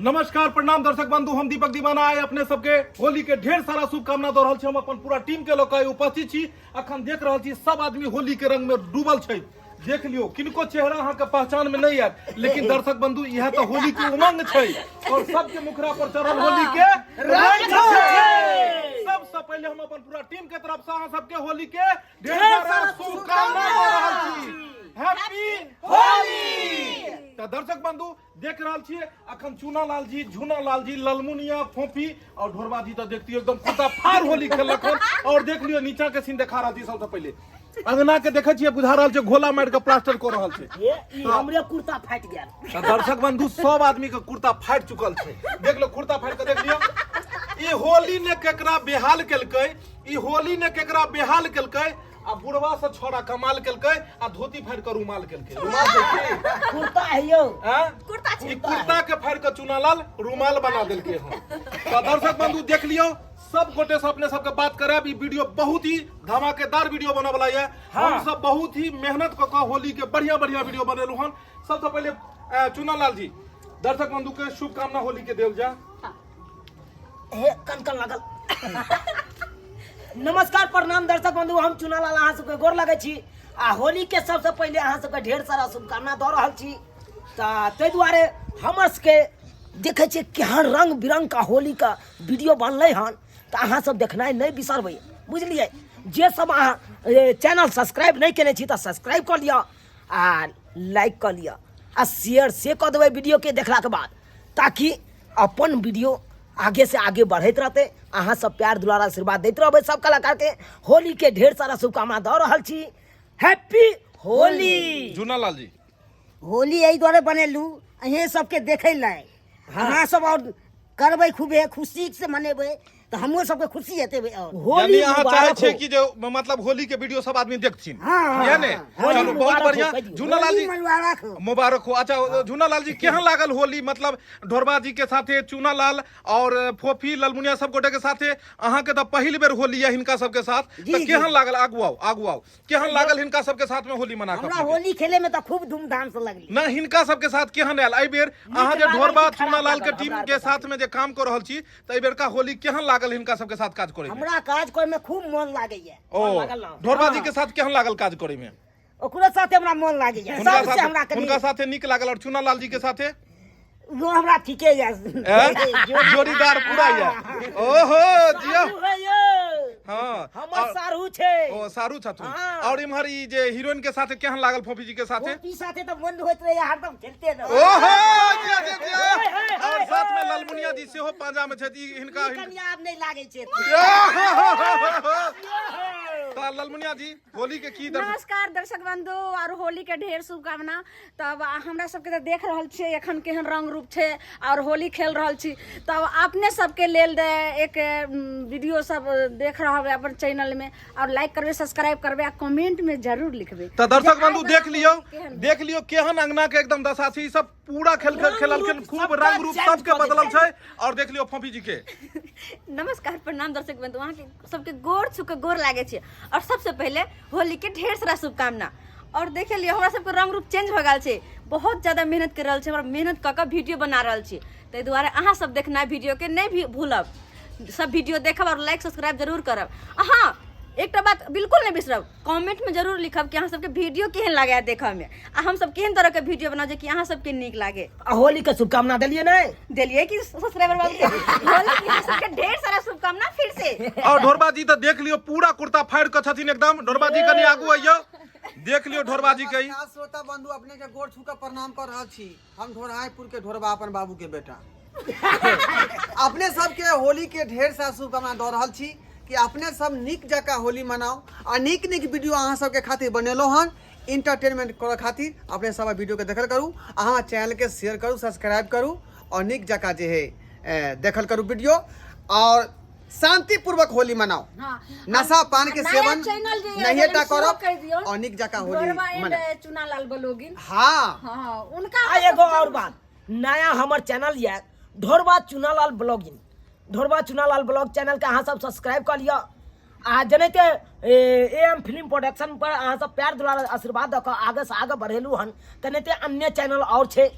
नमस्कार प्रणाम दर्शक बंधु, हम दीपक दीवाना आइ अपने सबके होली के ढेर सारा शुभकामना दऽ रहल छी। हम अपन पूरा टीम के लऽ कऽ उपस्थित छी। अखन देख रहल छी सब आदमी होली के रंग में डूबल छै। देख लियो, किनको चेहरा अहाँ के पहचान में नहीं आयत, लेकिन दर्शक बंधु इएह तऽ होली के उमंग छै और सबके मुखरा पर चढ़ल होली के रंग छै। सबसे पहले हम अपन पूरा टीम के तरफ से अहाँ सबके होली के ढेर सारा शुभकामना दऽ रहल छी। हैप्पी होली। तऽ दर्शक बंधु देख रहल छियै अखन चूना लाल जी, झूना लाल जी, ललमुनिया, फोफी और ढोरबा जी तऽ देखतियै एकदम कुर्ता फाड़ होली खेललक हन। और देख लियो नीचा के सीन देखा रहल छी। सबसे पहिले अंगना के देखै छियै, बुझा रहल छै घोला मारि के प्लास्टर कऽ रहल छै। हे, ई हमरे कुर्ता फाटि गेल। तऽ दर्शक बंधु सब आदमी के कुर्ता फाटि चुकल छै। देख लो, कुर्ता फाटि के देख लियो। ई होली ने केकरा बेहाल केलकै, ई होली ने केकरा बेहाल केलकै आ बुढ़वा से छोड़ा कमाल केलकै आ धोती फाड़ि के रुमाल केलकै। रुमाल केलकै। कुर्ता है यौ। आँ? कुर्ता छै। ई कुर्ता के फाड़ि के चुनालाल रुमाल बना देलकै हन। तऽ दर्शक बंधु देख लियौ, सब गोटे से अपने सबके बात करायब। ई वीडियो बहुत ही धमाकेदार वीडियो बनऽ वाला ये। हम सब बहुत ही मेहनत कऽ कऽ होली के बढ़िया बढ़िया वीडियो बनेलहुँ हन। सबसे पहिले चुनालाल जी, दर्शक बंधु के शुभकामना होली के देल जाय। हे, कन कन लागल। नमस्कार प्रणाम दर्शक बंधु, हम चुनालाल अहाँ सबके गोर लगै छी आ होली के सबसे पहिले अहाँ सबके ढेर सारा शुभकामना दऽ रहल छी। तऽ ताहि दुआरे हमर सबके देखै छियै केहन रंग बिरंग का होली का वीडियो बनलै हन, तऽ अहाँ सब देखनाइ नहि बिसरबै, बुझलियै? जे सब अहाँ चैनल सब्सक्राइब नहि केने छी तऽ सब्सक्राइब कऽ लिअ आ लाइक कऽ लिअ आ शेयर से कऽ देबै वीडियोके देखलाके बाद, ताकि अपन वीडियो आगे से आगे बढ़ैत रहतै। अहाँ सब प्यार दुलार आशीर्वाद दैत रहबै सब कलाकार के। होली के ढेर सारा शुभकामना दऽ रहल छी। हैप्पी होली। झूनालाल जी, होली एहि दुआरे बनेलू अहें सबके देखै लए। अहाँ सब और करबै, खूबे खुशी से मनेबै तऽ हमरो सबके खुशी हेतै। और होली यानी अहाँ चाहै मुबारक छियै हो। कि जे मतलब होली के वीडियो सब आदमी देखथिन? हाँ, इएह ने? हाँ, चलू, बहुत मुबारक हो, बढ़िया। कहि दियौ। झूनालाल जी, होली मुबारक हो। मुबारक हो। अच्छा झूनालाल जी, केहन लागल होली? मतलब ढोरबा जी के साथे चूनालाल और फोफी ललमुनिया सब गोटे के साथे अहाँ के तऽ पहिल बेर होली है हिनका सबके साथ, जी, तऽ जी। केहन लागल? आगू आउ, आगू आउ। केहन लागल हिनका सबके साथ में होली मना कऽ हमरा अपने के? होली खेले में तऽ खूब धूमधाम से लगली। ना, हिनका सबके साथ केहन आयल एहि बेर? अहाँ जे लागल ढोरबा कि खराब चूनालाल के लागल टीम हमरा के आरके साथ में जे काम कऽ रहल छी, तऽ एहि बेरका होली केहन लागल हिनका सबके साथ काज करे में? हमरा काज करे में खूब मन लागैया। ओ लागल ना। ढोरबा जी के साथ केहन लागल काज करे में? ओकरो साथे हमरा मन लागैया। हुनका सबसे साथे हमरा कनि हुनका साथे नीक लागल। और चूनालाल जी के साथे? वो हमरा ठीके या। ऐं? जोड़ीदार पूरा या। ओहो जिया। सारू है यौ। हाँ, हमर सारू छै। ओ सारू छथुन। हाँ। और इम्हर ई जे हीरोइन के साथे केहन लागल फोफी जी के साथे? गोपी साथे तऽ मन होइत रहैया हरदम खेलते रहू। ओहो जिया जिया जिया। हे, हे, और हे, साथ में ललमुनिया जी सेहो पांजा में छथि। ई हिनका ई कनिया आब नहि लागै छै। तऽ ललमुनिया जी, होली के की दर्शक नमस्कार दर्शक बंधु और होली के ढेर शुभकामना। तब हमरा सबके तऽ देख रहल छियै एखन केहन रंग रूप छै और होली खेल रहल छी। तब अपने सबके लेल एक वीडियो सब देख रहल अपन चैनल में और लाइक करबे, सब्सक्राइब करबे आ कमेंट में जरूर लिखबे। तऽ दर्शक जे बंधु आइ देख वाला लियौ, होली केहन देख लियौ केहन अंगना के एकदम दशा छै। ई सब पूरा खेल रंग खेललखिन, रूप खूब सबटा रंग रूप चेंज सबके कऽ बदलल देलकै। छै। और देख लियौ फोफी जी के। नमस्कार प्रणाम दर्शक बंधु, अहाँके सबके गोर छू के गोर लागै छै और सबसे पहिले होली के ढेर सारा शुभकामना। और देख लियौ हमरा सबके रंग रूप चेंज भऽ गेल छै, बहुत ज्यादा मेहनत कर रहल छै, हमरा मेहनत कऽ कऽ वीडियो बना रहल छी, ताहि दुआरे अहाँ सब देखनाइ वीडियो के नहि भी भूलब, सब वीडियो देखब और लाइक सब्सक्राइब जरूर करब। आ हाँ, एकटा बात बिल्कुल नहि बिसरब, कमेंट में जरूर लिखब कि अहाँ सबके वीडियो केहन लागै देखऽ में आ हम सब केहन तरह के वीडियो बनाउ जे कि अहाँ सबके नीक लागे। आ होली के शुभकामना देलियै नहि? देलियै कि सब्सक्राइबर बाबू के होली के अहाँ सबके ढेर सारा शुभकामना फिर से। और ढोरबा जी तऽ देख लियौ पूरा कुर्ता फाड़ि कऽ छथिन एकदम। ढोरबा जी कनि आगू अइयौ, देख लियौ ढोरबा जी के। नमस्कार श्रोता बंधु, अपने के गोर छू के प्रणाम कर रहल छी। हम ढोरहाईपुर के ढोरबा, अपन बाबू के बेटा। अपने सबके होली के ढेर सारा शुभकामना दऽ रहल छी कि अपने सब नीक जकाँ होली मनाउ आ नीक नीक वीडियो अहाँ सबके खातिर बनेलहुँ हन इंटरटेनमेंट करऽ खातिर। अपने सब वीडियो के देखल करू, अहाँ चैनल के शेयर करू, सब्सक्राइब करू और नीक जकाँ जे है देखल करू वीडियो और शांतिपूर्वक होली मनाओ। हाँ। नशा पान के नया सेवन चैनल जे नहीं टा सेहो करब कहि दियौ। और नीक जकाँ होली ढोरबा एंड मनाओ। चुनालाल ब्लॉगिंग। हाँ। हाँ, उनका आ एगो और बात, नया हमर चैनल यऽ Dhorba Chunalal blogging, Dhorba Chunalal blog channel के अहाँ सब सब्सक्राइब कऽ लिअ आ जेनाहिते ए एम फिल्म प्रोडक्शन पर अहाँ सब प्यार दुलार आशीर्वाद दऽ कऽ आगे से आगे बढ़ेलू हन, तेनाहिते अन्य चैनल और छै।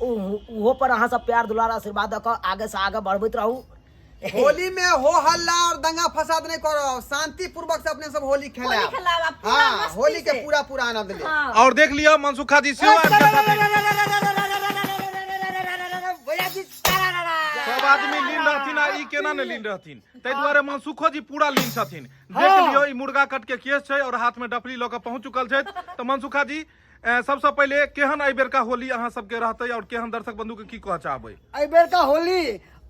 ओहो पर अहाँ सब प्यार दुलार आशीर्वाद दऽ कऽ आगे से आगे बढ़बैत रहू। होली में हो हल्ला और दंगा फसाद नहीं करो, शांति पूर्वक से अपने सब होली खेला। होली खेलाब आ पूरा हाँ, मस्ती होली के से। पूरा पूरा आनंद ले। हाँ। और देख लिअ मनसुखा जी सेहो आबि गेल छथिन। सब आदमी लीन रहथिन आ ई केना ने लीन रहथिन, ताहि दुआरे मनसुखो जी पूरा लीन छथिन। देख लियौ ई मुर्गा कट के केस छै और हाथ में डफली लऽ कऽ पहुंच चुकल छथि। तऽ मनसुखा जी सबसँ पहिले केहन एहि बेरका होली अहाँ सबके रहतै और केहन दर्शक बंधु के की कहऽ चाहबै? एहि बेरका होली,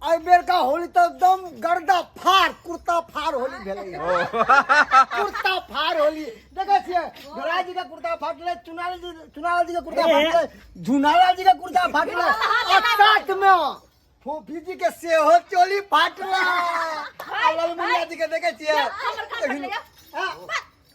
एहि बेरका होली तऽ एकदम गर्दा फाड़ कुर्ता फाड़ होली भेलै। कुर्ता फाड़ होली देखै छियै, ढोला जी के कुर्ता फाटलै, चुनाल जी, चुनाल जी के कुर्ता फाटलै, झुनाला जी के कुर्ता फाटलै, आ साथ में फूफी जी के सेहो चोली फाटलै। आ ललमुनिया जी के देखै छियै। हमर कान फटलै यौ। हाँ,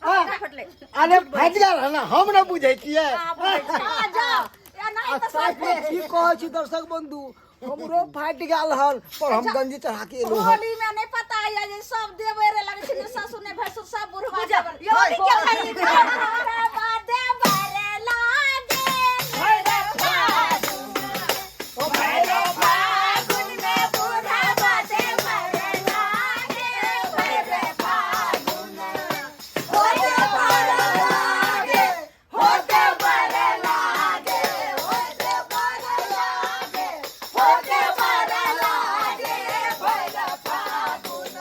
हमर कान फटलै। अरे फाटि गेल है ना, हम ना बुझै छियै। हाँ, बुझै छियै। हाँ, जाओ। या नहीं आ तो साथ में की कहै छी दर्शक बंधु, हमरो फाटि गेल हन, पर हम गंजी चढ़ा के एलहुँ हन। होली में नहीं पता है जे सब देवे रे लगे छै, ससुर ने भैंसुर सब बुढ़वा बुझा, देवर। यौ होली के भाई। बुढ़वा देवर लागे मेरा फागुन। फागुन में बुढ़वा देवर लागे मेरे फागुन। होते बर लागे, होते बर लागे, होते बर लागे, होते बर लागे, भैर फागुन,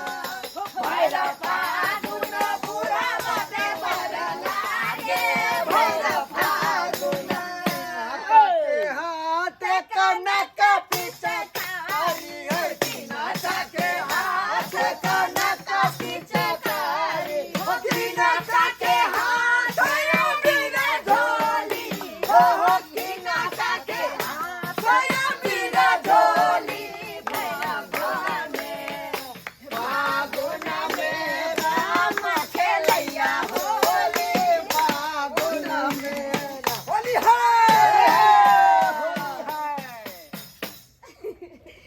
भैर फागुन, बुढ़वा देवर लागे, भैर फागुन। हाथ कनक पिचकारी है, तीना के हाथ कनक पिचकारी, तीना के हाथ बिना झोली, हो हो तीना के हाथ बिना झोली, फागुन में राम खेलैया होली, फागुन में होली है, होली है।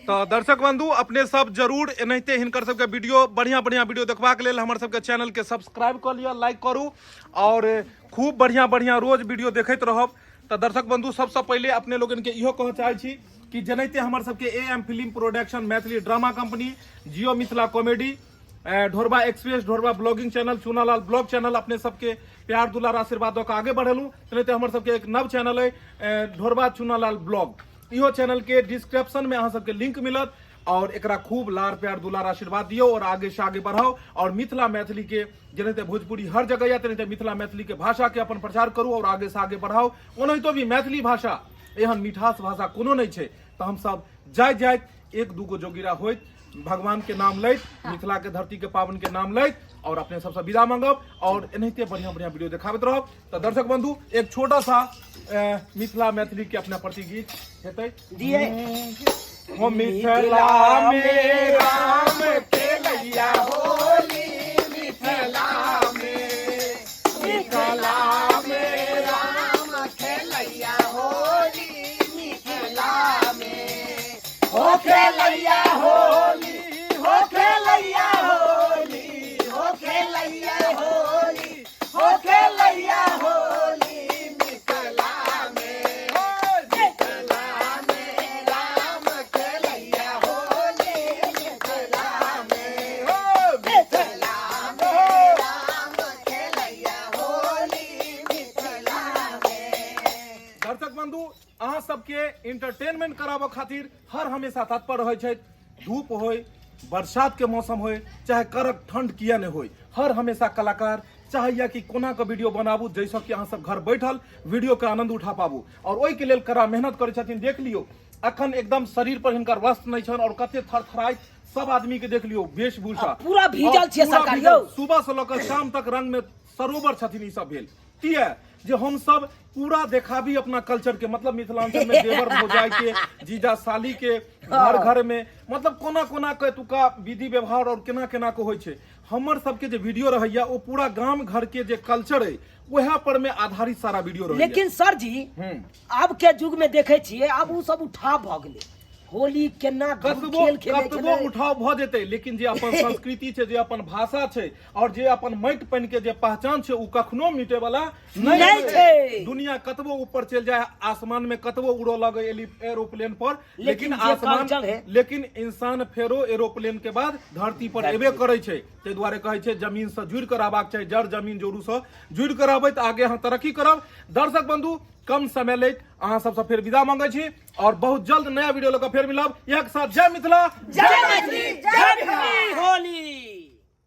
तऽ दर्शक बंधु अपने सब जरूर एनाहिते हिनकर सबके वीडियो, बढ़िया बढ़िया वीडियो देखबाक लेल हमर सबके चैनल के सब्सक्राइब कऽ लिअ, लाइक करू और खूब बढ़िया बढ़िया रोज वीडियो देखैत रहब। तऽ दर्शक बंधु सबसँ पहिले अपने लोगन के इहो कहऽ चाहै छी कि जेनाहिते हमर सबके A M film production, Maithili drama company, Jio Mithila comedy, Dhorba express, Dhorba blogging channel, Chunalal blog channel अपने सबके प्यार दुलार आशीर्वाद दऽ कऽ आगे बढ़ेलहुँ, तेनाहिते हमर सबके एक नव चैनल अइ ढोरबा चुनालाल ब्लॉग। इहो चैनल के डिस्क्रिप्शन में अहाँ सबके लिंक मिलत और एकरा खूब लार प्यार दुलार आशीर्वाद दियौ और आगे से आगे बढ़ाओ और मिथिला मैथिली के जेनाहिते भोजपुरी हर जगह या तेनाहिते मिथिला मैथिली के भाषा के अपन प्रचार करू और आगे से आगे बढ़ाओ। ओनाहितो भी मैथिली भाषा एहन मिठास भाषा कोनो नहि छै। तऽ हमसब जाइत जाइत एक दूगो जोगिरा होइत भगवान के नाम लैत, मिथिला के धरती के पावन के नाम लैत और अपने सबसे विदा मांगब और एनाहिते बढ़िया बढ़िया वीडियो देखाबैत रहब। तऽ दर्शक बंधु एक छोटा सा मिथिला मैथिली के अपना प्रति गीत हेतै दिए। हो मिथिला में राम के लैया होली, मिथिला में, मिथिला में राम खेलैया होली, मिथिला में हो खेलैया होली, हो खेलैया होली, हो खेलैया होली, हो खेलैया होली, मिथिला में, हो मिथिला में राम खेलैया होली, मिथिला में, हो मिथिला में राम खेलैया होली, मिथिला में। दर्शक बंधु अहाँ सबके इंटरटेनमेंट कराबऽ खातिर हर हमेशा तत्पर रहै छथि। धूप होय, बरसात के मौसम होय, चाहे कड़क ठंड किया नहि होय, हर हमेशा कलाकार चाहैया कि कोना के वीडियो बनाबू जाहिसँ कि अहाँ सब घर बैठल वीडियो के आनंद उठा पाबू और ओहिके लेल कड़ा मेहनत करै छथिन। देख लियौ अखन एकदम शरीर पर हिनकर वस्त्र नहि छनि और कते थरथराइत सब आदमी के देख लियौ वेशभूषा आ पूरा भीजल और छियै पूरा सरकार भीजल। यौ। सुबह से लऽ कऽ शाम तक रंग में सरोवर छथिन। ई सब भेल किया जे हम सब पूरा देखाबी अपना कल्चर के, मतलब मिथिलांचल में देवर भौजाई के, जीजा साली के, घर घर में मतलब कोना कोना के एतुका विधि व्यवहार और केना केना के होइ छै। हमर सबके जे वीडियो रहैया ओ पूरा गाम घर के जे कल्चर अइ वएह पर में आधारित सारा वीडियो रहैया। लेकिन सर जी आब के युग में देखे छियै आब उ सब उठाव भऽ गेलै। होली केना कतबो खेल खेलै कतबो छलै। उठाव भऽ जेतै, लेकिन जे अपन संस्कृति छै, जे अपन भाषा छै और जे अपन माटि पानि के जे पहचान छै, ओ कखनो मिटे वाला नहि नहि छै। दुनिया कतबो ऊपर चलि जाय, आसमान में कतबो उड़ऽ लगे एरोप्लेन पर, लेकिन लेकिन जे आसमान culture है। लेकिन इंसान फेरो एरोप्लेन के बाद धरती पर एबे करै छै। ताहि दुआरे कहै छै जमीन से जुड़ि कऽ रहबाक चाही, जड़ जमीन जोरू से जुड़ि कऽ रहबै तऽ आगे अहाँ तरक्की करब। दर्शक बंधु, कम समय लैत अहाँ सबसँ फेर विदा मांगै छी और बहुत जल्द नया वीडियो लऽ कऽ फेर मिलब। इएह के साथ जय मिथिला, जय मैथिली, जय बिहार। होली।